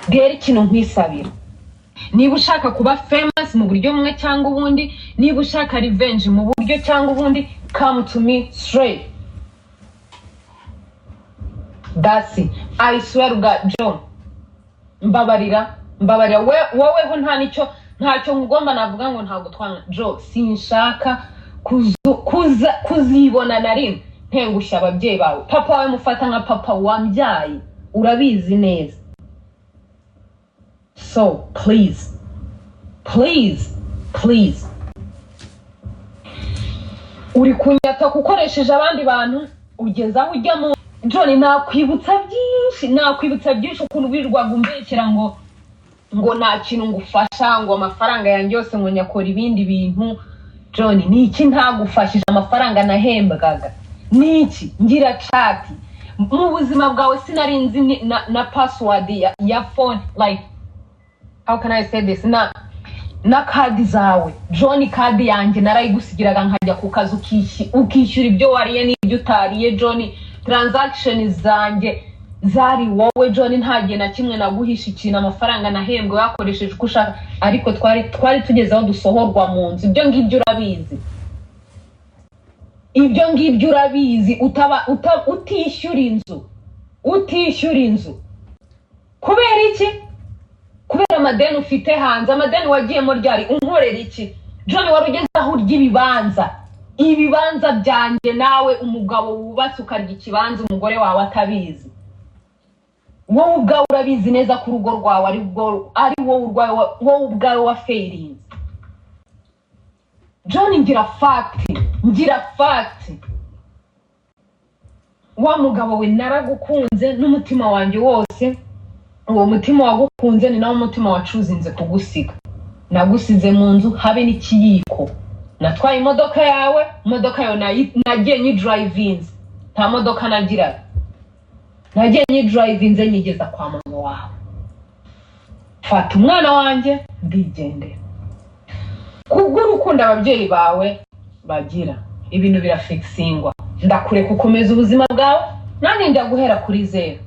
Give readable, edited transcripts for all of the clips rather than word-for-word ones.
Rero ikintu nkwisabira, niba ushaka kuba famous mu buryo bumwe cyangwa ubundi, niba ushaka revenge mu buryo cyangwa ubundi, come to me straight. That's it. I swear to God, John, mbabarira, mbabarira. Woweho nta nicyo, ntacyo ngomba navuga ngo ntabwo twanga. Joe, sinshaka kuzibona na rimwe ntengushya ababyeyi bawe. Papa wawe mufata nka papa wambyaye, urabizi neza. So please, please, please, uri kunyataka ukoresheje abandi bantu, ugeze aho ujya mu John. Nakwibutsa byinshi, nakwibutsa byinshi, ukuntu wirirwaga umbeshyera ngo nta kintu ngufasha, ngo amafaranga yanjye yose ngo nyakora ibindi bintu. John, ni iki ntagufashije? Amafaranga nahembwaga ni iki? Ngira chat mu buzima bwawe, sinari nzi na password ya phone, like, how can I say this, na card zawe, John. Card yanjye narayigusigiraga nkajya ku kazi, ukishyura ibyo wariye n'ibyo utariye. John, transaction zanjye zari wowe. John, nta gihe na kimwe naguhisha ikintu. Amafaranga nahembwe wakoresheje uko ushaka, ariko twari tugeze aho dusohorwa mu nzu. Ibyo ngibyo urabizi, ibyo ngibyo urabizi. Utaba utishyura inzu, utishyura inzu kubera iki? Kubera amadeni ufite hanze. Amadeni wagiyemo ryari? Unkorera iki, John? Wari ugeze aho urya ibibanza, ibibanza byanjye nawe. Umugabo wubatse ukarya ikibanza umugore wawe atabizi. Wowe ubwawe urabizi neza ko urugo rwawe ari wowe urwawe, wowe ubwawe wa failinze. John, ngira fact, ngira fact. Wa mugabo we, naragukunze n'umutima wanjye wose. Uwo mutima wagukunze ni nawo mutima wacuzinze kugusiga. Nagusize mu nzu, habe n'ikiyiko. Natwaye imodoka yawe, imodoka yawe nagiye nyidrivinze, nta modoka nagiraga. Nagiye nyidrivinze nyigeza kwa mama wawe, fata umwana wanjye ndigendera. Kubw'urukundo ababyeyi bawe bagira, ibintu birafixingwa, ndakureka ukomeza ubuzima bwawe, nanjye njya guhera kuri zero.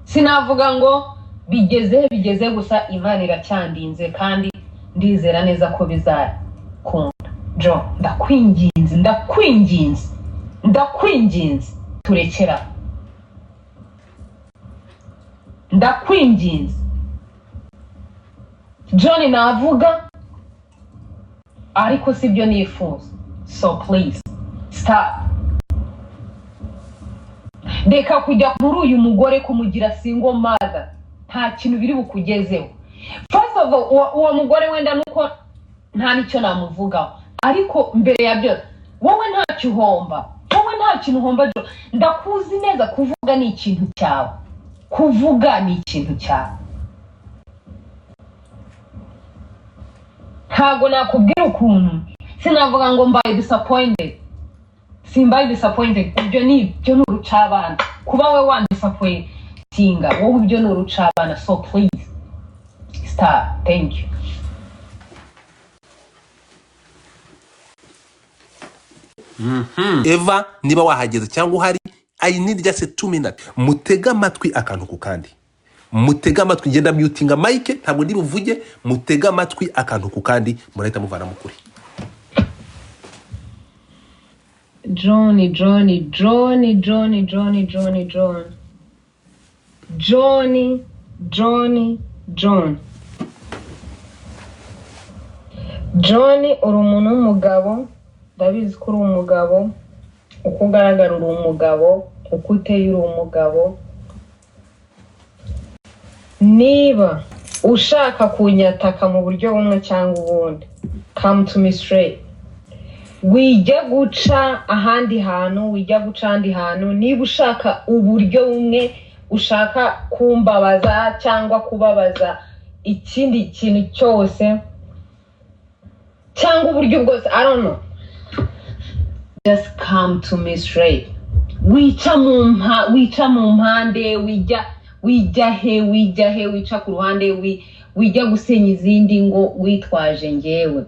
Sinavuga ngo bigeze bigeze, gusa Imana iracyandinze kandi ndizera neza ko bizakunda. Jo, ndakwinginze, ndakwinginze, ndakwinginze, turekera. Ndakwinginze, John. Navuga ariko sibyo nifuza, so please stop. Reka kujya muri uyu mugore, kumugira single mother nta kintu biri bukugezeho. First of all, uwo mugore wenda nuko nta n'icyo namuvugaho, ariko mbere ya byose wowe ntacyo uhomba, wowe nta kintu uhomba. Jo, ndakuzi neza, kuvuga ni ikintu cyawe, kuvuga ni ikintu cyawe. Ntabwo nakubwira ukuntu, sinavuga ngo mbaye disappointed, simbaye disappointed. Ibyo ni urucabana. Kuba we wandisappointinga wowe, ibyo ni urucabana. So please stop, thank you. Eva, niba wahageze cyangwa uhari, I need just 2 minutes. Mutege amatwi akantu ku kandi, mutege amatwi. Ngenda mutinga mike, ntabwo ndi buvuge. Mutege amatwi akantu ku kandi, murahita muvanamo ukuri. John, John, John, John, John, John, John, John, John, John, John, uri umuntu w'umugabo, ndabizi ko uri umugabo. Uko ugaragara uri umugabo, uko uteye uri umugabo. Niba ushaka kunyataka mu buryo bumwe cyangwa ubundi, come to me straight. Wijya guca ahandi hantu, wijya guca ahandi hantu. Niba ushaka uburyo bumwe ushaka kumbabaza cyangwa kubabaza ikindi kintu cyose cyangwa uburyo bwose, I don't know, just come to me straight. Wica mu mpande, wijya he, wijya he, wica ku ruhande, wijya gusenya izindi ngo witwaje njyewe.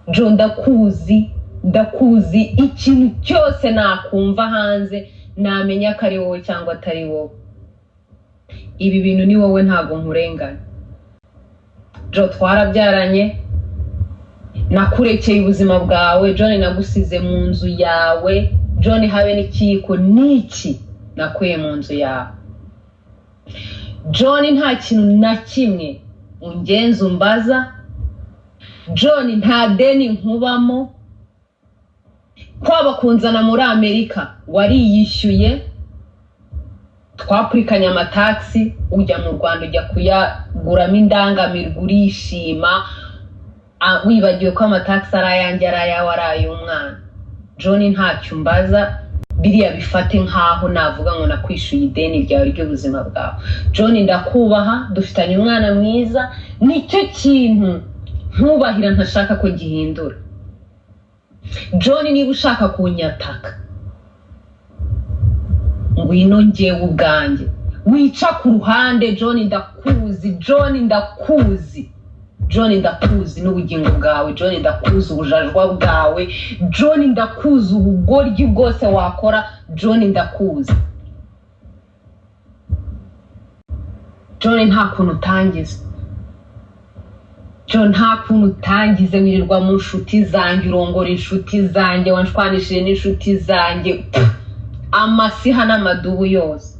Jo, ndakuzi. Ndakuzi. Ikintu cyose nakumva hanze, namenya ko ari wowe cyangwa atari wowe. Ibi bintu ni wowe, ntabwo nkurengana. Jo, twarabyaranye, nakurekeye ubuzima bwawe. John, nagusize mu nzu yawe. John, habe n'ikiyiko n'iki nakuye mu nzu yawe. John, nta kintu na kimwe ungenza umbaza. John, nta deni nkubamo. Kwaba kunzana muri Amerika, wariyishyuye, twapurikanye amataxes, ujya mu Rwanda, ujya kuyaguramo indangamirwa, urishima, wibagiwe ko amataxes ari ayanjye, ari ayawe, ari ay'umwana. John, ntacyo umbaza. Biriya bifate nk'aho navuga ngo nakwishyuye ideni ryawe ry'ubuzima bwawe. John, ndakubaha, dufitanye umwana mwiza, nicyo kintu nkubahira ntashaka ko gihindura. John, niba ushaka kunyataka, ngwino njyewe ubwanjye, wica ku ruhande. John, ndakuzi. John, ndakuzi. John, ndakuzi n'ubugingo bwawe. John, ndakuzi ubujajwa bwawe. John, ndakuzi ubugoryi bwose wakora. John, ndakuzi. John, nta kuntu utangiza. John, nta kuntu utangize. Wirirwa mu nshuti zanjye, urongora inshuti zanjye, wanshwanishije n'inshuti zanjye. Pff, amasiha n'amadubu yose.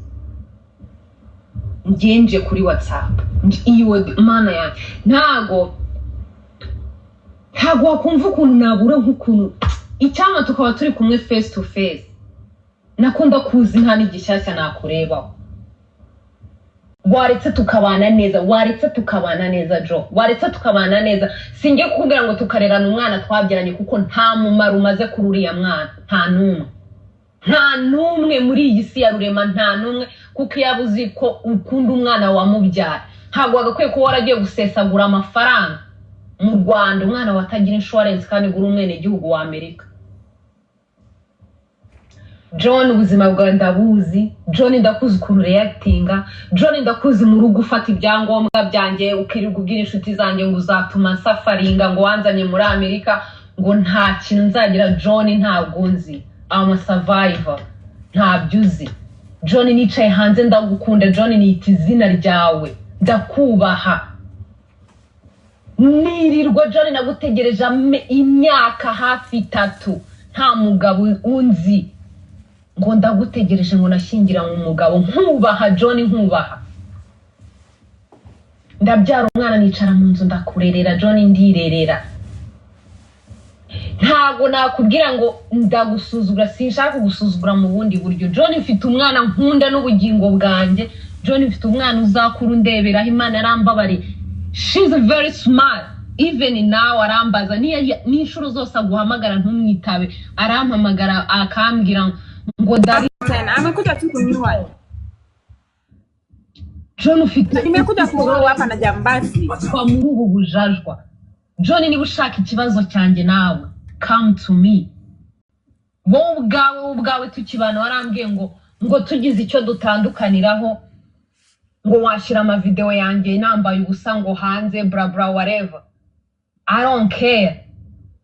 Ngenje kuri WhatsApp iyo mana yanjye, ntago wakumva ukuntu nabura nk'ukuntu icyama tukaba turi kumwe face to face. Nakunda kuzi, nta n'igishyashya nakurebaho. Waretse tukabana neza, waretse tukabana neza. Jo, waretse tukabana neza. Singiye kukubwira ngo tukarerana umwana twabyaranye, kuko nta mumaro umaze kuri uriya mwana, nta n'umwe, nta n'umwe muri iyi si ya rurema, nta n'umwe. Kuko iyo aba uzi ko ukunda umwana wamubyara, ntabwo wagakwiye kuba waragiye gusesagura amafaranga mu Rwanda, umwana watagira insurance, kandi uri umwenegihugu wa Amerika. John, ubuzima bwawe ndabuzi. John, ndakuzi ukuntu reactinga. John, ndakuzi mu rugo ufata ibyangombwa byanjye, ukirirwa ubwira inshuti zanjye ngo uzatuma nsufferinga, ngo wanzanye muri Amerika, ngo nta kintu nzagira. John, ntabwo nzi, I'm a survivor, ntabyo uzi. John, nicaye hanze ndagukunda. John, nita izina ryawe, ndakubaha, nirirwa. John, nagutegereje imyaka hafi 3, nta mugabo unzi, ngo ndagutegereje, ngo nashyingiranywe umugabo. Nkubaha, John, nkubaha. Ndabyara umwana, nicara mu nzu, ndakurerera. John, ndirerera. Ntabwo nakubwira ngo ndagusuzugura, sinshaka kugusuzugura mu bundi buryo. John, mfite umwana nkunda n'ubugingo bwanjye. John, mfite umwana uzakura undeberaho. Imana yarambabariye, she's very smart. Even now arambaza n'inshuro zose aguhamagara ntumwitabe, arampamagara akambwira ngo ndabi Tena amekuja tu kuniua. John, ufite Nimekuja kuoa hapa na jambazi. Va muri ubu bujajwa. John, niba ushaka ikibazo cyanjye nawe, come to me. Wowe ubwawe, wowe ubwawe tukibana warambwiye ngo tugize icyo dutandukaniraho, ngo washyira amavideo yanjye nambaye ubusa ngo hanze, bla bla, whatever. I don't care,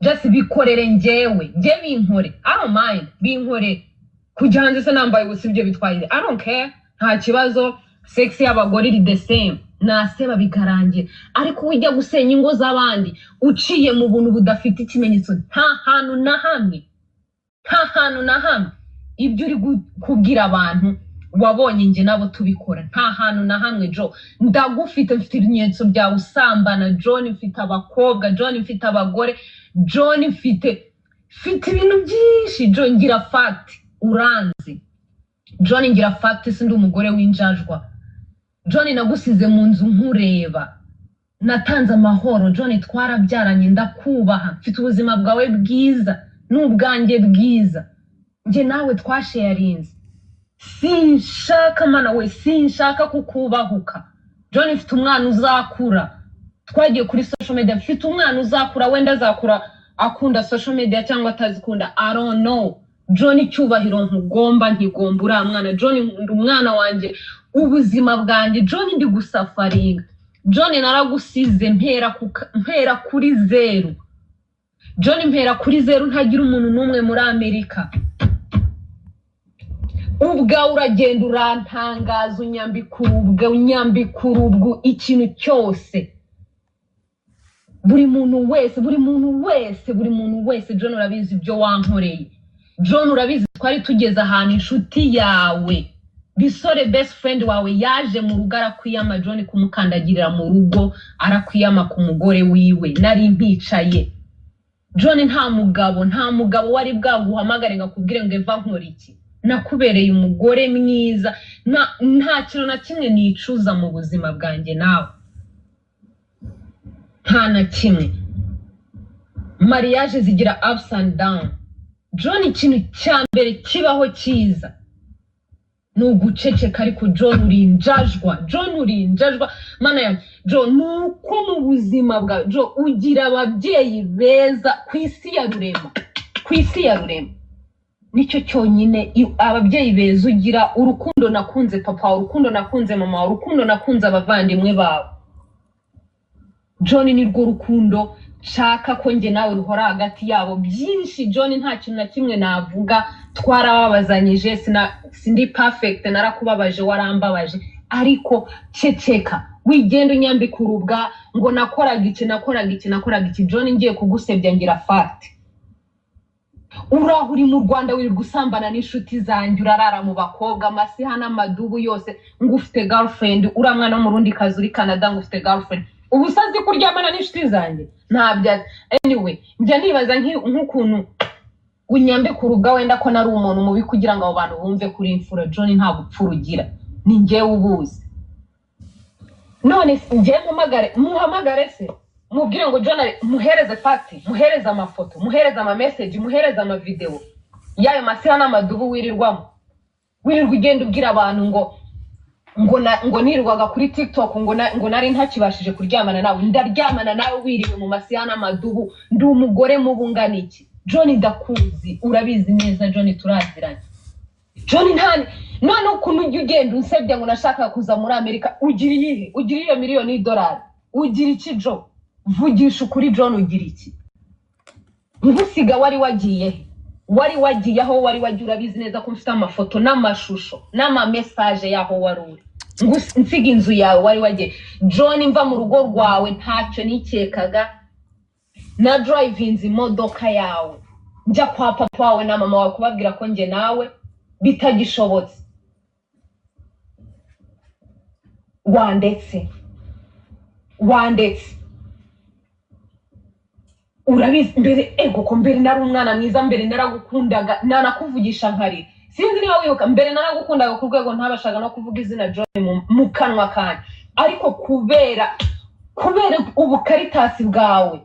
just bikorere njyewe, njye binkore, I don't mind. Binkore kujya hanze se nambaye ubusa, ibyo bitwaye? I don't care, nta kibazo. Sex y'abagore iri the same, naseba bikarangira. Ariko ujya gusenya ingo z'abandi uciye mu buntu budafite ikimenyetso, nta hantu na hamwe, nta hantu na hamwe ibyo uri kubwira abantu wabonye njye nabo tubikora, nta hantu na hamwe. Jo, ndagufite, mfite ibimenyetso byawe usambana. John, mfite abakobwa. John, mfite abagore. John, mfite ibintu byinshi. John, ngira fact, uranzi. John, ngira fact, sindi umugore w'injajwa. John, nagusize mu nzu nkureba, natanze amahoro. John, twarabyaranye, ndakubaha, mfite ubuzima bwawe bwiza n'ubwanjye bwiza, njye nawe twasharinze. Sinshaka, mana we, sinshaka kukubahuka. John, mfite umwana uzakura, twagiye kuri social media, mfite umwana uzakura, wenda azakura akunda social media cyangwa atazikunda, I don't know. John, icyubahiro nkugomba ntigomba uriya mwana. John, nkunda umwana wanjye, ubuzima bwanjye. John, ndi gusufferinga. John, naragusize mpera kuri zeru. John, mpera kuri zeru, ntagira umuntu n'umwe muri Amerika. Ubwawe uragenda urantangaza, unyambika urubwa, unyambika urubwo, ikintu cyose, buri muntu wese, buri muntu wese, buri muntu wese. John, urabizi ibyo wankoreye. John, urabizi, twari tugeze ahantu inshuti yawe bisore, best friend wawe, yaje mu rugo arakwiyama. John, kumukandagirira mu rugo, arakwiyama ku mugore wiwe. Nari mpicaye, John. Nta mugabo, nta mugabo wari bwaguhamagare ngo akubwire ngo: "Eva, nkora iki?" Nakubereye umugore mwiza. Nta kintu na kimwe nicuza mu buzima bwanjye nawe, nta na kimwe. Mariage zigira ups and down, John. Ikintu cya mbere kibaho cyiza ni uguceceka. Ariko John, uri injajwa. John, uri injajwa. Mana yanjye, John, ni uko mu buzima bwawe, John, ugira ababyeyi beza ku isi ya Rurema, ku isi ya Rurema nicyo cyonyine. Ababyeyi beza ugira, urukundo nakunze papa wawe, urukundo nakunze mama wawe, urukundo nakunze abavandimwe bawe, John, ni rwo rukundo nshaka ko njye nawe ruhora hagati yabo. Byinshi, John, nta kintu na kimwe navuga. Twarababazanyije, sindi perfect, narakubabaje, warambabaje, ariko ceceka. Wigenda unyambika urubwa ngo nakoraga iki, nakoraga iki, nakoraga iki. John, ngiye kugusebya ngira fact. Uraho uri mu Rwanda, wirirwa usambana n'inshuti zanjye, urarara mu bakobwa amasiha n'amadubu yose, ngo ufite girlfriend. Uriya mwana w'Umurundi kazi uri Canada, ngo ufite girlfriend. Ubu usazi kuryamana n'inshuti zanjye, ntabyo azi. Anyway, njya nibaza nk'ukuntu unyambika urubwa, wenda ko nari umuntu mubi, kugira ngo abo bantu bumve kuri imfura. John, nta bupfura ugira, ni njyewe ubuzi. None njyewe mpamagare, muhamagare se, mubwire ngo John muhereze fact, muhereze amafoto, muhereze amameseji, muhereze amavidewo y'ayo masiha n'amadubu wirirwamo, wirirwa ugenda ubwira abantu ngo nirirwaga kuri TikTok, ngo nari ntakibashije kuryamana nawe. Ndaryamana nawe wiriwe mu masiha n'amadubu. Ndi umugore mubu ungana iki? John, ndakuzi, urabizi neza. John, turaziranye. John, nta none ukuntu ujya ugenda unsebya ngo nashakaga kuza muri Amerika, ugira iyihe? Ugira iyo miliyoni y'idolari? Ugira iki, Jo? Vugisha ukuri, John, ugira iki? Ngusiga wari wagiye he? Wari wagiye aho wari wagiye, urabizi neza ko mfite amafoto n'amashusho n'amamesaje y'aho wari uri. Nsiga inzu yawe, wari wagiye. John, mva mu rugo rwawe ntacyo nikekaga. Na drivinze imodoka yawe njya kwa papa wawe na mama wawe kubabwira ko njye nawe bitagishobotse. Wandetse, wandetse. Urabizi, mbere, ego ko mbere nari umwana mwiza, mbere naragukundaga, nanakuvugisha nkarira. Sinzi niba wibuka, mbere naragukundaga ku rwego ntabashaga no kuvuga izina John mu kanwa kanjye. Ariko kubera ubukaritasi bwawe,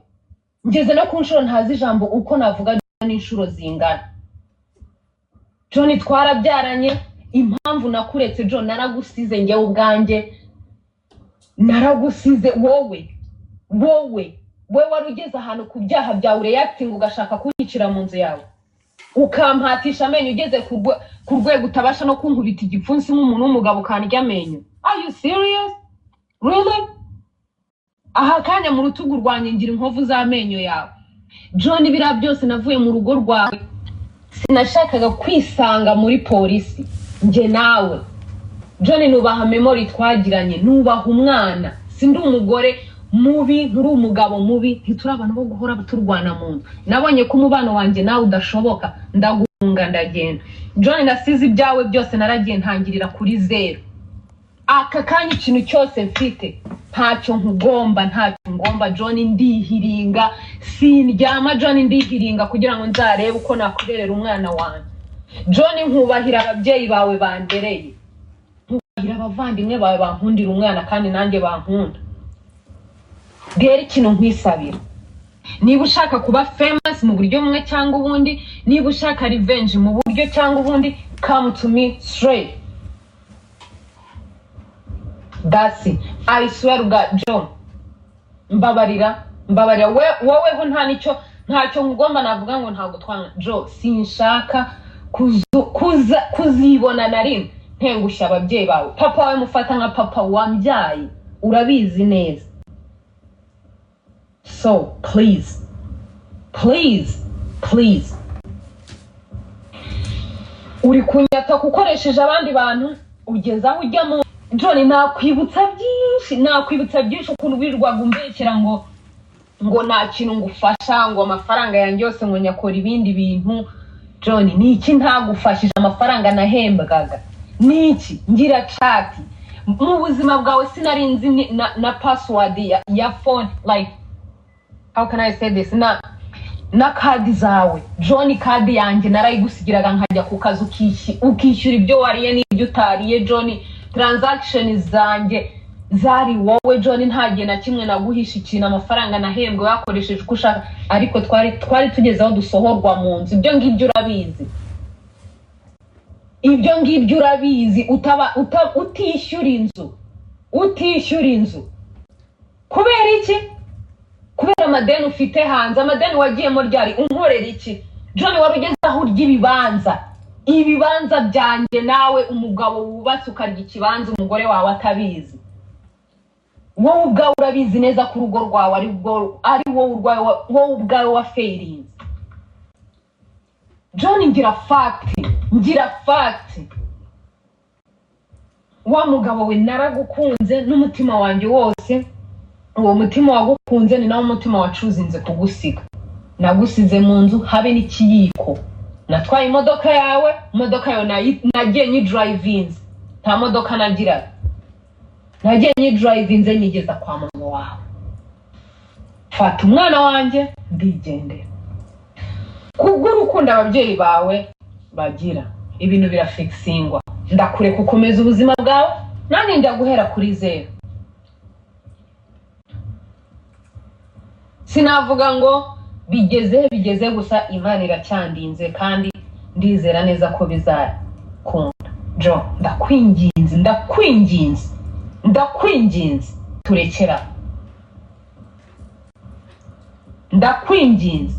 ngeze no ku nshuro ntazi ijambo uko navuga John inshuro zingana. John, twarabyaranye. Impamvu nakuretse, John, naragusize njyewe ubwanjye, naragusize. Wowe we wari ugeze ahantu ku byaha byawe ureactinga, ugashaka kunyicira mu nzu yawe, ukampatisha amenyo, ugeze ku rwego utabasha no kunkubita igipfunsi nk'umuntu w'umugabo, ukandya amenyo. Are you serious, really? Aha kanya mu rutugu rwanjye ngira inkovu z'amenyo yawe, John. Biriya byose, navuye mu rugo rwawe, sinashakaga kwisanga muri polisi njye nawe. John, nubaha memory twagiranye, nubaha umwana. Sindi umugore mubi, nturi umugabo mubi, ntituri abantu bo guhora turwana mu nzu. Nabonye ko umubano wanjye nawe udashoboka, ndaguhunga, ndagenda. John, nasize ibyawe byose, naragiye, ntangirira kuri zeru. Aka kanya ikintu cyose mfite, ntacyo nkugomba, ntacyo ngomba. John, ndihiringa, sindyama. John, ndihiringa kugira ngo nzarebe uko nakurerera umwana wanjye. John, nkubahira ababyeyi bawe bandereye, nkubahira abavandimwe bawe bankundira umwana kandi nanjye bankunda. Rero ikintu nkwisabira, niba ushaka kuba famous mu buryo bumwe cyangwa ubundi, niba ushaka revenge mu buryo cyangwa ubundi, come to me straight. That's it. I swear to God, John, mbabarira, mbabarira. We woweho nta nicyo, ntacyo ngomba navuga ngo ntabwo twanga. Joe, sinshaka kuzibona na rimwe ntengushya ababyeyi bawe. Papa wawe mufata nka papa wambyaye, urabizi neza. So please. Please, please, uri kunyataka ukoresheje abandi bantu, ugeze aho ujya mu John. Nakwibutsa byinshi, nakwibutsa byinshi, ukuntu wirirwaga umbeshyera ngo nta kintu ngufasha, ngo amafaranga yanjye yose ngo nyakora ibindi bintu. John, ni iki ntagufashije? Amafaranga nahembwaga ni iki? Ngira chat mu buzima bwawe, sinari nzi na password ya phone, like, how can I say this, na kadi zawe, John. Kadi yanjye narayigusigiraga nkajya ku kazi, ukishyura ibyo wariye n'ibyo utariye. John, transaction zanjye zari wowe. John, nta gihe na kimwe naguhisha ikintu. Amafaranga nahembwe wakoresheje uko ushaka, ariko twari tugeze aho dusohorwa mu nzu. Ibyo ngibyo urabizi, ibyo ngibyo urabizi. Utaba utishyura inzu, utishyura inzu kubera iki? Kubera amadeni ufite hanze. Amadeni wagiyemo ryari? Unkorera iki, John? Wari ugeze aho urya ibibanza, ibibanza byanjye nawe. Umugabo wubatse ukarya ikibanza umugore wawe atabizi. Wowe ubwawe urabizi neza ko urugo rwawe ari wowe urwawe, wowe ubwawe wa failinze. John, ngira fact, ngira fact. Wa mugabo we, naragukunze n'umutima wanjye wose. Uwo mutima wagukunze ni nawo mutima wacuzinze kugusiga. Nagusize mu nzu, habe n'ikiyiko. Natwaye imodoka yawe, imodoka yawe nagiye nyidrivinze, nta modoka nagiraga. Nagiye nyidrivinze nyigeza kwa mama wawe, fata umwana wanjye ndigendera. Kubw'urukundo ababyeyi bawe bagira, ibintu birafixingwa, ndakureka ukomeza ubuzima bwawe, nanjye njya guhera kuri zero. Sinavuga ngo bigeze bigeze, gusa Imana iracyandinze kandi ndizera neza ko bizakunda. Jo, ndakwinginze, ndakwinginze, ndakwinginze, turekera. Ndakwinginze,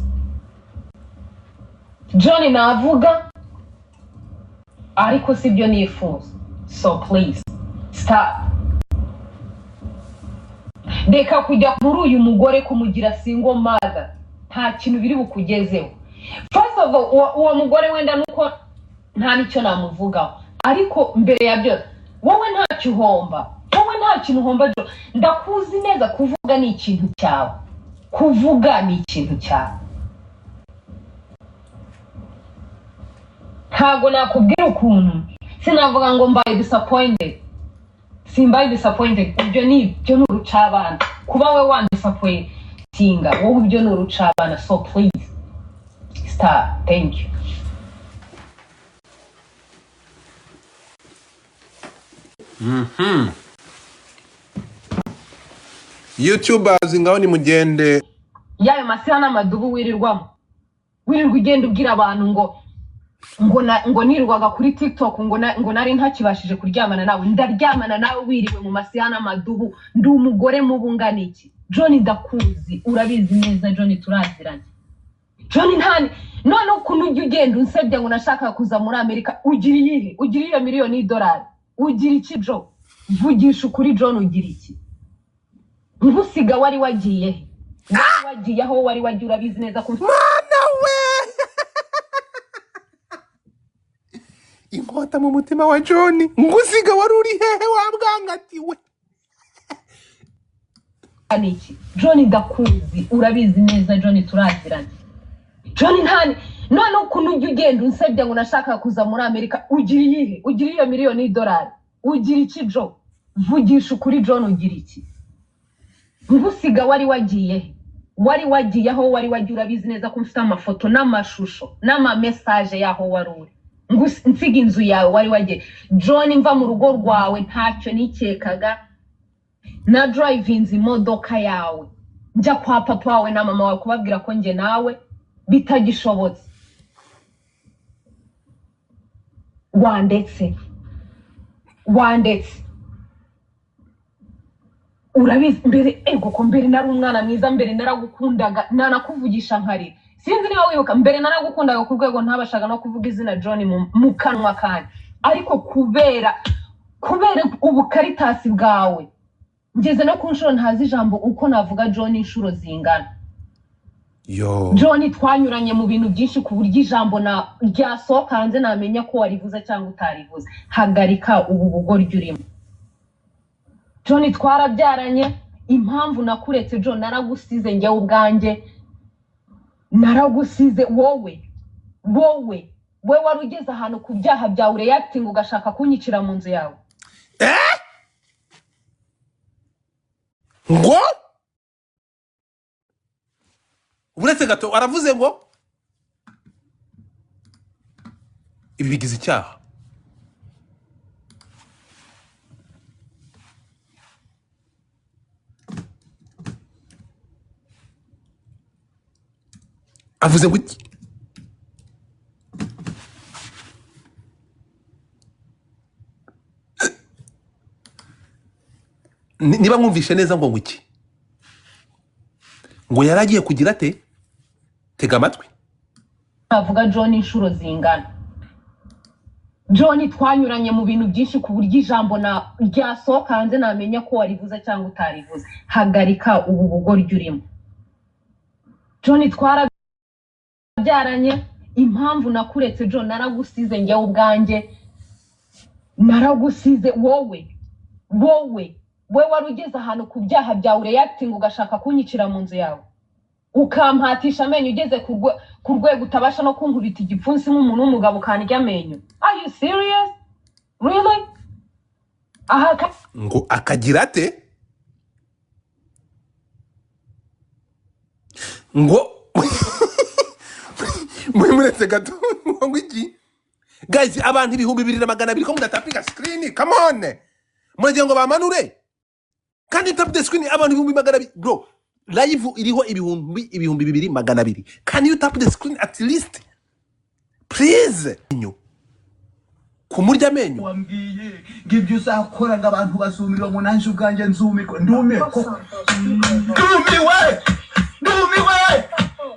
John. Navuga ariko sibyo nifuza, so please stop. Reka kujya muri uyu mugore, kumugira single mother nta kintu biri bukugezeho. First of all, uwo mugore wenda nuko nta n'icyo namuvugaho, ariko mbere ya byose wowe ntacyo uhomba, wowe nta kintu uhomba. Jo, ndakuzi neza, kuvuga ni ikintu cyawe, kuvuga ni ikintu cyawe. Ntabwo nakubwira ukuntu, sinavuga ngo mbaye disappointed, simbaye disappointed. Ibyo ni urucabana. Kuba we wandisappointinga wowe, ibyo ni urucabana, so please stop. Thank you. Youtubers, ngaho nimugende. Y'ayo masiha n'amadubu wirirwamo, wirirwa ugenda ubwira abantu ngo nirirwaga kuri TikTok, ngo nari ntakibashije kuryamana nawe. Ndaryamana nawe wiriwe mu masiha n'amadubu? Ndi umugore mubu ungana iki? John, ndakuzi, urabizi neza. John, turaziranye. John, ntani none ukuntu ujya ugenda unsebya ngo nashakaga kuza muri Amerika, ugira iyihe? Ugira iyo miliyoni y'idolari? Ugira iki, Jo? Vugisha ukuri, John, ugira iki? Ngusiga wari wagiye he? Wari wagiye aho wari wagiye, urabizi neza ko Mana we, inkota mu mutima wa John! Ngusiga wari uri hehe, wabwangatiwe? Ni iki? John, ndakuzi, urabizi neza. John, turaziranye. John, ntani none ukuntu ujya ugenda unsebya ngo nashakaga kuza muri Amerika, ugira iyihe? Ugira iyo miliyoni y'idolari? Ugira iki, Jo? Vugisha ukuri, John, ugira iki? Ngusiga wari wagiye he? Wari wagiye aho wari wagiye, urabizi neza ko mfite amafoto n'amashusho n'amamesaje y'aho wari uri. Nsiga inzu yawe wari wagiye. John, mva mu rugo rwawe ntacyo nikekaga. Na drivinze imodoka yawe njya kwa papa wawe na mama wawe kubabwira ko njye nawe bitagishobotse. Wandetse, wandetse. Urabizi mbere, ego ko mbere nari umwana mwiza, mbere naragukundaga, nanakuvugisha nkarira. Sinzi niba wibuka, mbere naragukundaga ku rwego ntabashaga no kuvuga izina John mu kanwa kanjye, ariko kubera ubukaritasi bwawe ngeze no ku nshuro ntazi ijambo uko navuga John inshuro zingana. Yo. John, twanyuranye mu bintu byinshi ku buryo ijambo na ryasohoka hanze namenya ko warivuze cyangwa utarivuze. Hagarika ubu bugoryi urimo. John, twarabyaranye, impamvu nakuretse John, naragusize njyewe ubwanjye, naragusize wowe wowe we wari ugeze ahantu ku byaha byawe reacting ugashaka kunyicira mu nzu yawe. Ngo uretse gato aravuze ngo ibi bigize icyaha. Avuze ngo iki? Niba mwumvishe neza ngo iki, ngo yari agiye kugira ate? Tega amatwi. Navuga John inshuro zingana. John, twanyuranye mu bintu byinshi ku buryo ijambo na ryasohoka hanze namenya ko warivuze cyangwa utarivuze. Hagarika ubu bugoryi urimo. John, twarabyaranye, impamvu nakuretse John, naragusize njyewe ubwanjye, naragusize wowe wowe we wari ugeze ahantu ku byaha byawe reacting ugashaka kunyicira mu nzu yawe, ukampatisha amenyo ugeze ku rwego utabasha no kunkubita igipfunsi nk'umuntu w'umugabo ukandya amenyo. Are you serious? Really? Aha ngo akagira ate? Ngo muri muretse gato ngo iki? Guys, abantu 2200 ko mudatapinga screen, come on. Muragira ngo bamanure? Kandi tap the screen abantu 200,000, bro. Live iriho 2200. Can you tap the screen at least? Please. Kumurya amenyo. Wambwiye ngo ibyo uzakora ngo abantu bazumirwa, ngo nanjye ubwanjye nzumirwe. Ndumiwe koko, ndumiwe, ndumiwe,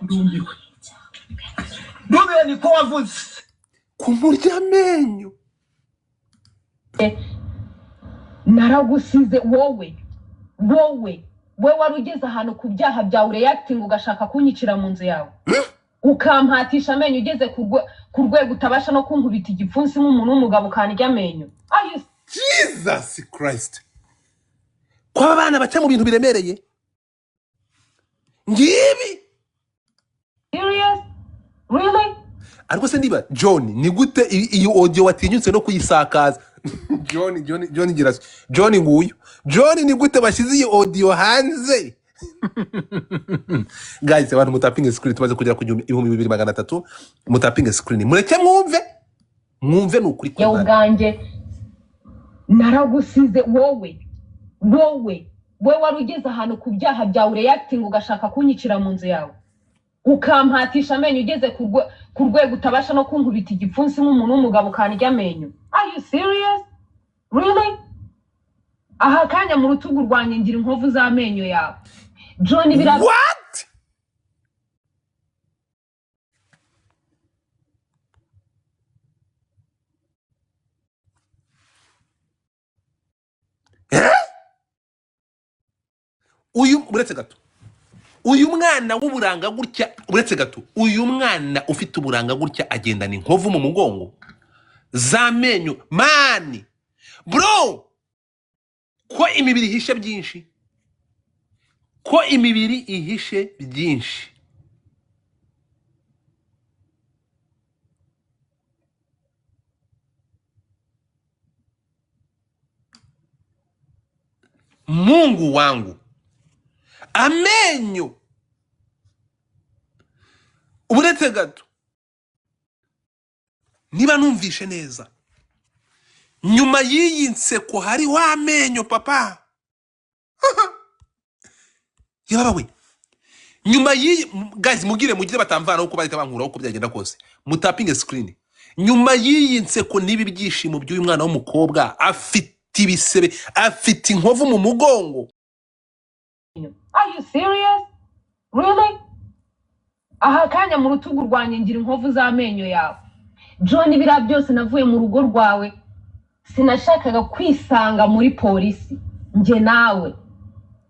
ndumiwe, ndumiwe, niko wavuze. Kumurya amenyo. Naragusize wowe wowe we wari ugeze ahantu ku byaha byawe reacting ugashaka kunyicira mu nzu yawe, ukampatisha amenyo ugeze ku rwego utabasha no kunkubita igipfunsi nk'umuntu w'umugabo ukandya amenyo. Are you Jesus Christ? Kwaba abana baca mu bintu biremereye ngibi. serious? Really? Ariko se niba John, ni gute iyi audio watinyutse no kuyisakaza? John, John, John gira John nguyu. John, ni gute bashyize iyi audio hanze? Guys, abantu mutapinge screen, tumaze kugera ku 2300. Mutapinge screen, mureke mwumve, mwumve ni ukuri Yewe ubwanjye naragusize wowe wowe we wari ugeze ahantu ku byaha byawe reacting ugashaka kunyicira mu nzu yawe, ukampatisha amenyo ugeze ku rwego utabasha no kunkubita igipfunsi nk'umuntu w'umugabo ukandya amenyo. Are you serious? Really? Aha kanya mu rutugu rwanjye ngira inkovu z'amenyo yawe. John, bira What? Uyu uretse gato, uyu mwana w'uburanga gutya, uretse gato, uyu mwana ufite uburanga gutya agendana inkovu mu mugongo z'amenyo. Mani bro, ko imibiri ihishe byinshi, ko imibiri ihishe byinshi. Mungu wangu, amenyo uretse gato, niba numvishe neza, nyuma y'iyi nseko hariho amenyo papa. Yababa we, nyuma y'iyi, guys, mugire batamvana uko bahita bankuraho uko byagenda kose, mutapinge screen. Nyuma y'iyi nseko n'ibi byishimo by'uyu mwana w'umukobwa, afite ibisebe, afite inkovu mu mugongo. Are you serious? Really? Aha kanya mu rutugu rwanjye ngira inkovu z'amenyo yawe. John, biriya byose navuye mu rugo rwawe, sinashakaga kwisanga muri polisi njye nawe.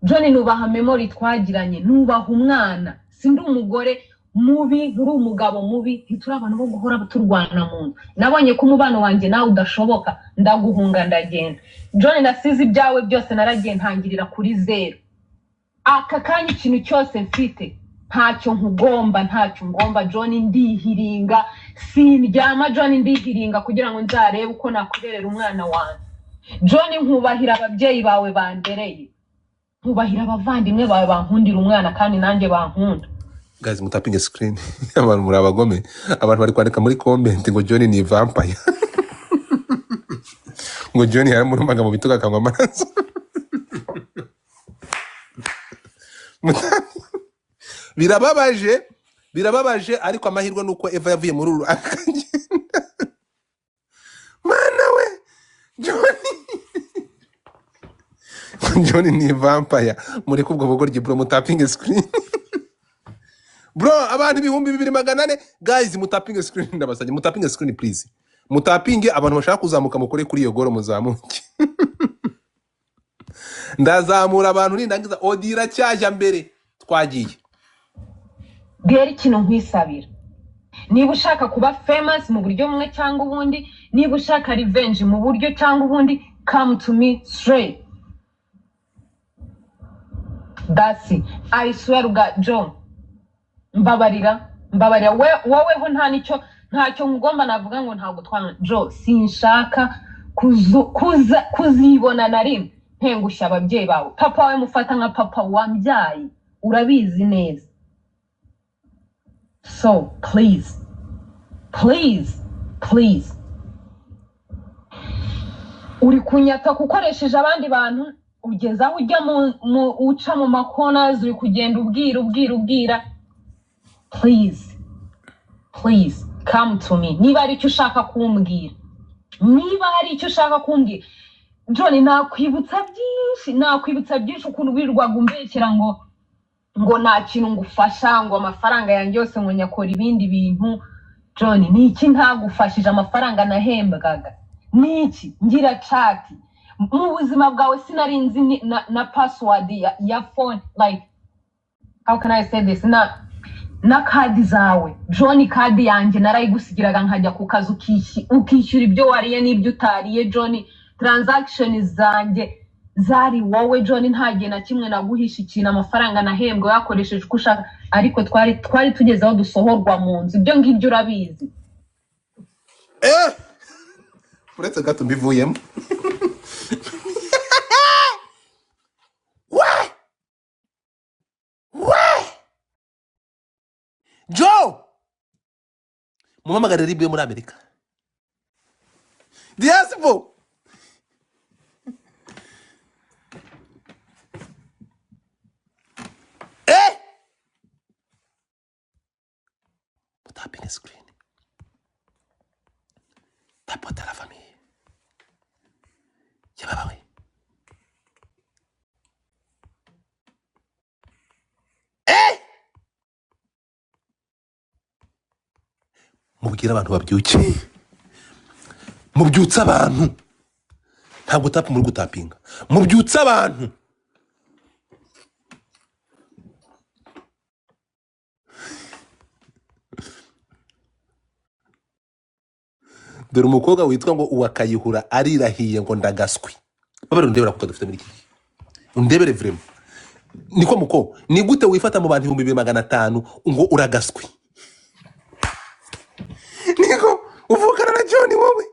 John, nubaha memory twagiranye, nubaha umwana, Sindi umugore mubi, nturi umugabo mubi, ntituri abantu bo guhora turwana mu nzu. Nabonye ko umubano wanjye nawe udashoboka, ndaguhunga, ndagenda. John, nasize ibyawe byose, naragiye, ntangirira kuri zeru. Aka kanya ikintu cyose mfite, ntacyo nkugomba, ntacyo ngomba. John, ndihiringa, sindyama. John, ndihiringa kugira ngo nzarebe uko nakurerera umwana wanjye. John, nkubahira ababyeyi bawe bandereye, nkubahira abavandimwe bawe bankundira umwana kandi nanjye bankunda. Guys, mutapinge screen. Abantu muri abagome. Abantu bari kwandika muri comment ngo John ni vampire, ngo John yaramurumaga mu bitugu akanywa amaraso. Birababaje, birababaje, ariko amahirwe ni uko Eva yavuye muri uru akagenda. Mana we, John, John ni vampire. Mureke ubwo bugoryi, bro. Mutapinge screen, bro. Abantu 2400, guys, mutapinge screen, ndabasabye, mutapinge screen, please, mutapinge. Abantu bashaka kuzamuka mukore kuri iyo goro muzamuke. Ndazamura abantu nindangiza. Odi iracyajya mbere, twagiye. Rero ikintu nkwisabira, niba ushaka kuba famous mu buryo bumwe cyangwa ubundi, niba ushaka revenge mu buryo cyangwa ubundi, come to me straight. That's it. I swear to God, John, mbabarira, mbabarira. We woweho nta nicyo, ntacyo ngomba navuga ngo ntabwo twana. Joe, sinshaka kuzibona na rimwe ntengushya ababyeyi bawe. Papa we mufata nka papa wambyaye, urabizi neza. So please, please, please, uri kunyataka ukoresheje abandi bantu, ugeze aho ujya mu uca mu makonazi, uri kugenda ubwira, ubwira, ubwira. Please, please, come to me niba hari icyo ushaka kumbwira, niba hari icyo ushaka kumbwira. John, nakwibutsa byinshi, nakwibutsa byinshi, ukuntu wirirwaga umbeshyera ngo nta kintu ngufasha, ngo amafaranga yanjye yose ngo nyakora ibindi bintu. John, ni iki ntagufashije? Amafaranga nahembwaga ni iki? Ngira chat mu buzima bwawe, sinari nzi na password ya phone. Like, how can I say this? Na kadi zawe, John, kadi yanjye narayigusigiraga nkajya ku kazi, ukishyura ibyo wariye n'ibyo utariye. John, transaction zanjye zari wowe. John, nta gihe na kimwe naguhisha ikintu. Amafaranga nahembwe wakoresheje uko ushaka, ariko twari tugeze aho dusohorwa mu nzu. Ibyo ngibyo urabizi. Uretse gato mbivuyemo. We we, Joe, muhamagare RIB yo muri Amerika, diaspora. Mutapinge screen, tapota la famille yababawe. Mubwire abantu babyuke, mubyutse abantu. Ntabwo tap muri gutapinga, mubyutse abantu. Dore umukobwa witwa ngo uwakayihura arirahiye ngo ndagaswi. Babari undebera kuko dufite muri iki gihe, undebere vraiment. Niko muko, ni gute wifata mu bantu 2500 ngo uragaswi? Niko uvukana na John wowe?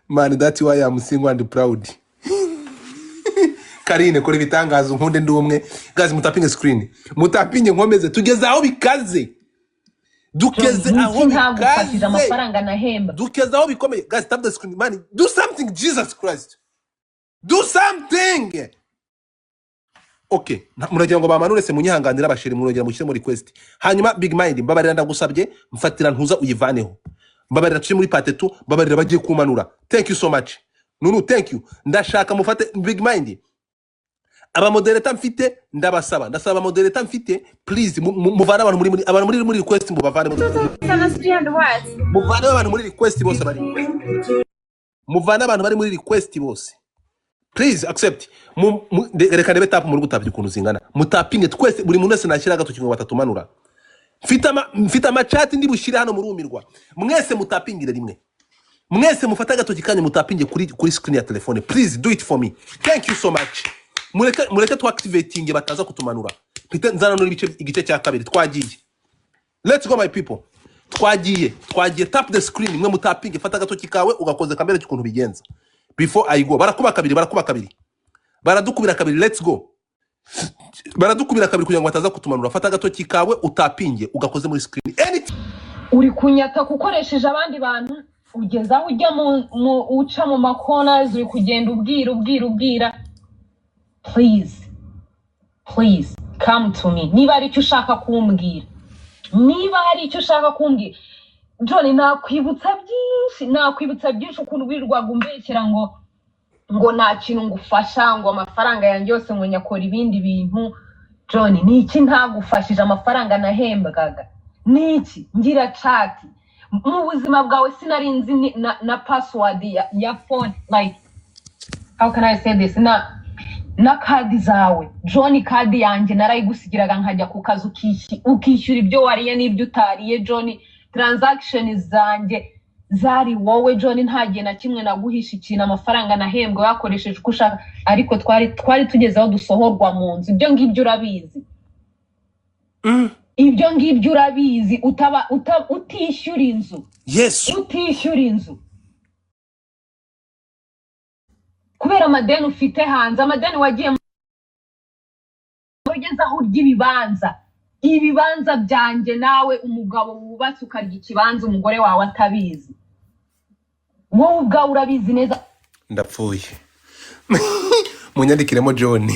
Man, that's why I'm single and proud. Karine, kora ibitangaza unkunde ndi umwe. Guys, mutapinge screen, mutapinge, nkomeze. Tugeze aho bikaze. John, Dukeze ni aho iki ntagufashije? bikaze. Amafaranga nahembwa. Dukeze aho bikomeye. Guys, tap the screen, man, do something. Jesus Christ, do something. Okay, muragira ngo bamanure se? Munyihanganira abashiri, murongera mushyire muri request. Hanyuma Big Mind, mbabarira, ndagusabye, mfatira ntuza uyivaneho. Mbabarira, turi muri part 2. Mbabarira, bagiye kumanura. Thank you so much, Nunu, thank you. Ndashaka mufate Big Mind. Abamodereta mfite, ndabasaba, ndasaba abamodereta mfite, please, muvane abantu muri abantu muri request, mubavane 2300 what? Muvane abantu muri request bose bari, muvane abantu bari muri request bose. Please accept. Reka ndebe tap muri gutapya ukuntu zingana. Mutapinge twese, buri muntu wese nashyira agatoki ngo batatumanura. Mfite amacati ndi bushyire hano, murumirwa. Mwese mutapingire rimwe, mwese mufate agatoki kanyu mutapinge kuri screen ya telefone. Please do it for me, thank you so much. Mureke tu activating bataza kutumanura. Mpite nzananura igice cya kabiri. Twagiye, let's go my people, twagiye, twagiye. Tap the screen, mwe mutapinge. Fata agatoki kawe ugakoze kamere ukuntu bigenza. Before I go, barakuba kabiri, barakuba kabiri, baradukubira kabiri. Let's go, baradukubira kabiri kugira ngo bataza kutumanura. Fata agatoki kawe utapinge ugakoze muri screen. Anything. Uri kunyataka ukoresheje abandi bantu, ugeze aho ujya mu uca mu makonazi, uri kugenda ubwira, ubwira, ubwira. Please, please come to me niba hari icyo ushaka kumbwira, niba hari icyo ushaka kumbwira. John, nakwibutsa byinshi, nakwibutsa byinshi, ukuntu wirirwaga umbeshyera ngo nta kintu ngufasha, ngo amafaranga yanjye yose ngo nyakora ibindi bintu. John, ni iki ntagufashije? Amafaranga nahembwaga ni iki? Ngira chat mu buzima bwawe, sinari nzi na password ya phone. Like, how can I say this? Na kadi zawe, John, kadi yanjye narayigusigiraga nkajya ku kazi, ukishyura ibyo wariye n'ibyo utariye. John, transaction zanjye zari wowe. John, nta gihe na kimwe naguhisha ikintu. Amafaranga nahembwe wakoresheje uko ushaka, ariko twari tugeze aho dusohorwa mu nzu. Ibyo ngibyo urabizi, ibyo ngibyo urabizi, utaba utishyura inzu, Yesu. utishyura inzu kubera amadeni ufite hanze, amadeni wagiye ugeze aho urya ibibanza, ibibanza byanjye nawe. Umugabo wubatse ukarya ikibanza umugore wawe atabizi, wowe ubwawe urabizi neza. Ndapfuye, munyandikiremo John.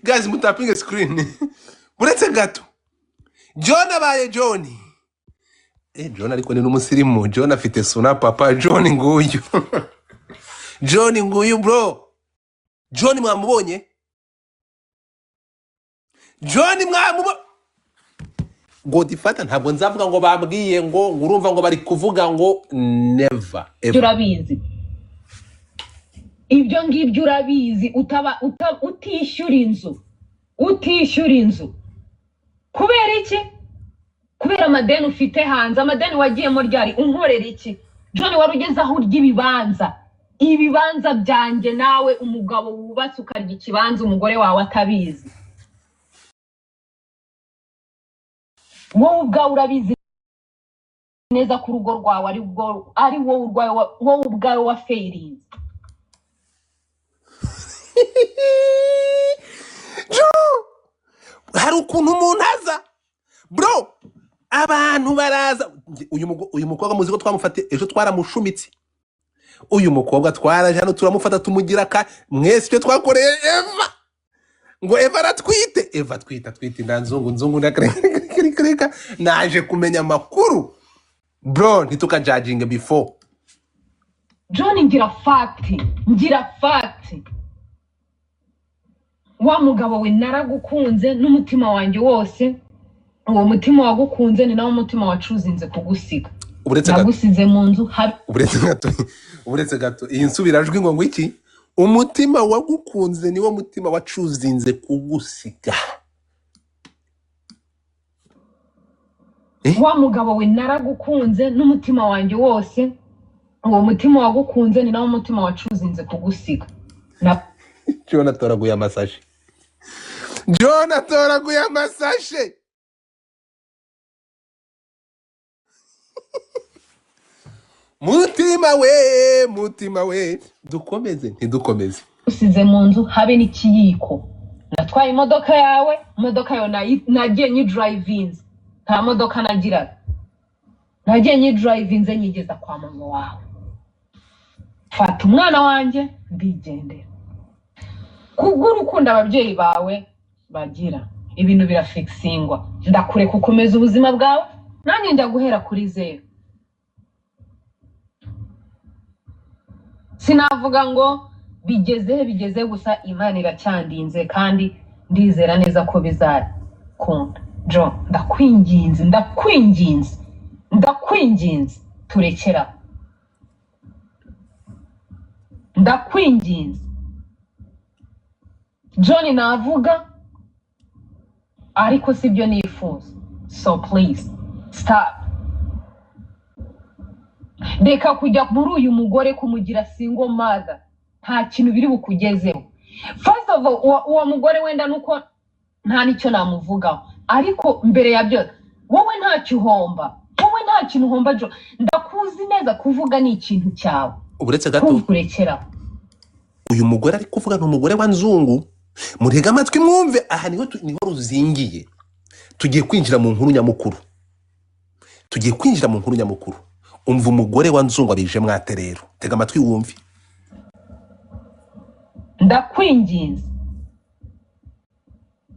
Guys, mutapinge screen. Uretse gato, John abaye John. John ariko ni n'umusirimu. John afite suna papa. John nguyu, John nguyu bro. John mwamubonye, John mwamubonye. Godfather, ntabwo nzavuga ngo bambwiye ngo urumva ngo bari kuvuga ngo never Ibyo ever. urabizi, ibyo ngibyo urabizi, utaba utishyura inzu, utishyura inzu kubera iki? Kubera amadeni ufite hanze, amadeni wagiyemo ryari? Unkorera iki? John, wari ugeze aho urya ibibanza, ibibanza byanjye nawe. Umugabo wubatse ukarya ikibanza umugore wawe atabizi, wowe ubwawe urabizi neza ko urugo rwawe ari wowe urwawe, wowe ubwawe wa failinze. Joe, hari ukuntu umuntu aza bro, abantu baraza. Uyu mukobwa muzi ko twamufate ejo, twaramushumitse. Uyu mukobwa twaraje hano turamufata tumugira ka mwese icyo twakoreye Eva, ngo Eva aratwite, Eva atwite, atwite inda nzungu nzungu ndakareka. Naje kumenya amakuru bro, ntitukajajinge before. John, ngira fact, ngira fact. Wa mugabo we, naragukunze n'umutima wanjye wose. Uwo mutima wagukunze ni nawo mutima wacuzinze kugusiga. Uretse gato. Nagusize mu nzu habi. Uretse gato, uretse gato, iyi nsubirajwi ngo iki? Umutima wagukunze niwo mutima wacuzinze kugusiga. Wa mugabo we, naragukunze n'umutima wanjye wose. Uwo mutima wagukunze ni nawo mutima wacuzinze kugusiga. John atoraguye amasashe, John atoraguye amasashe. Mutima we, mutima we, dukomeze ntidukomeze? Usize mu nzu habe n'ikiyiko. Natwaye imodoka yawe, imodoka yawe nagiye nyidrivinze, nta modoka nagiraga, nagiye nyidrivinze nyigeza kwa mama wawe. Fata umwana wanjye ndigendera. Kubw'urukundo ababyeyi bawe bagira, ibintu birafixingwa, ndakureka ukomeza ubuzima bwawe. Nanjye njya guhera kuri zeru. Sinavuga ngo bigeze he bigeze, gusa Imana iracyandinze kandi ndizera neza ko bizakunda. John, ndakwinginze, ndakwinginze, ndakwinginze, turekera. Ndakwinginze John, navuga ariko sibyo nifuza, so please stop. Reka kujya muri uyu mugore kumugira single mother, nta kintu biri bukugezeho. First of all, uwo mugore wenda nuko nta nicyo namuvugaho, ariko mbere ya byose wowe ntacyo uhomba, wowe nta kintu uhomba. John, ndakuzi neza, kuvuga ni ikintu cyawe. Uretse gato. Kurekeraho. Uyu mugore ari kuvuga ni umugore wa Nzungu. Murega amatwi mwumve, aha niho niho ruzingiye. Tugiye kwinjira mu nkuru nyamukuru, tugiye kwinjira mu nkuru nyamukuru. Umva umugore wa Nzungu abije mwate rero, tega amatwi wumve. Ndakwinginze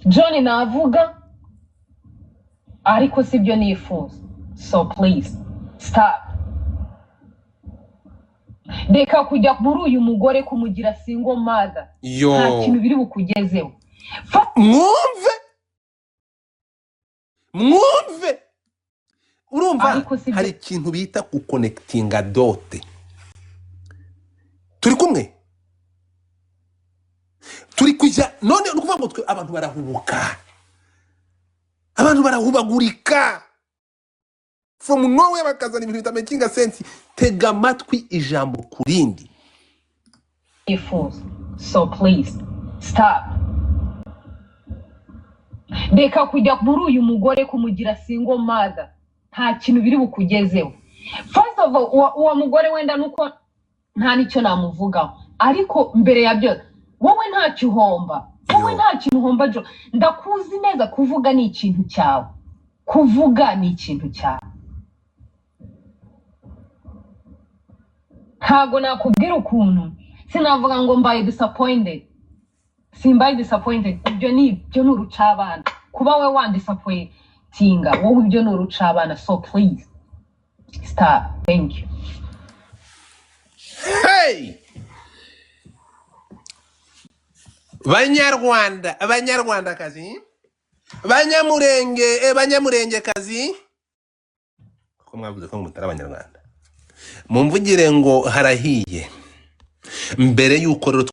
John, navuga ariko sibyo nifuza, so please stop. Reka kujya muri uyu mugore kumugira single mother, yo nta kintu biri bukugezeho. Mwumve, mwumve, urumva? Ariko sibyo. Hari ikintu bita guconnectinga dots. Turi kumwe, turi kujya none. Ni ukuvuga ngo twe abantu barahubuka, abantu barahubagurika from nowhere, bakazana ibintu bitamakinga sense. Tega amatwi ijambo ku rindi. Nifuza, so please stop. Reka kujya muri uyu mugore kumugira single mother, nta kintu biri bukugezeho. First of all, uwo mugore wenda nuko nta nicyo namuvugaho, ariko mbere ya byose wowe ntacyo uhomba, wowe Yo. nta kintu uhomba. John, ndakuzi neza, kuvuga ni ikintu cyawe, kuvuga ni ikintu cyawe. Ntabwo nakubwira ukuntu, sinavuga ngo mbaye disappointed, simbaye disappointed. Ibyo ni urucabana kuba we wandisappointinga wowe, ibyo ni urucabana, so please stop, thank you. Hey, banyarwanda, banyarwandakazi, banyamurenge, banyamurengekazi, kuko mwavuze ko mutari abanyarwanda, mumvugire ngo harahiye. Mbere y'uko rero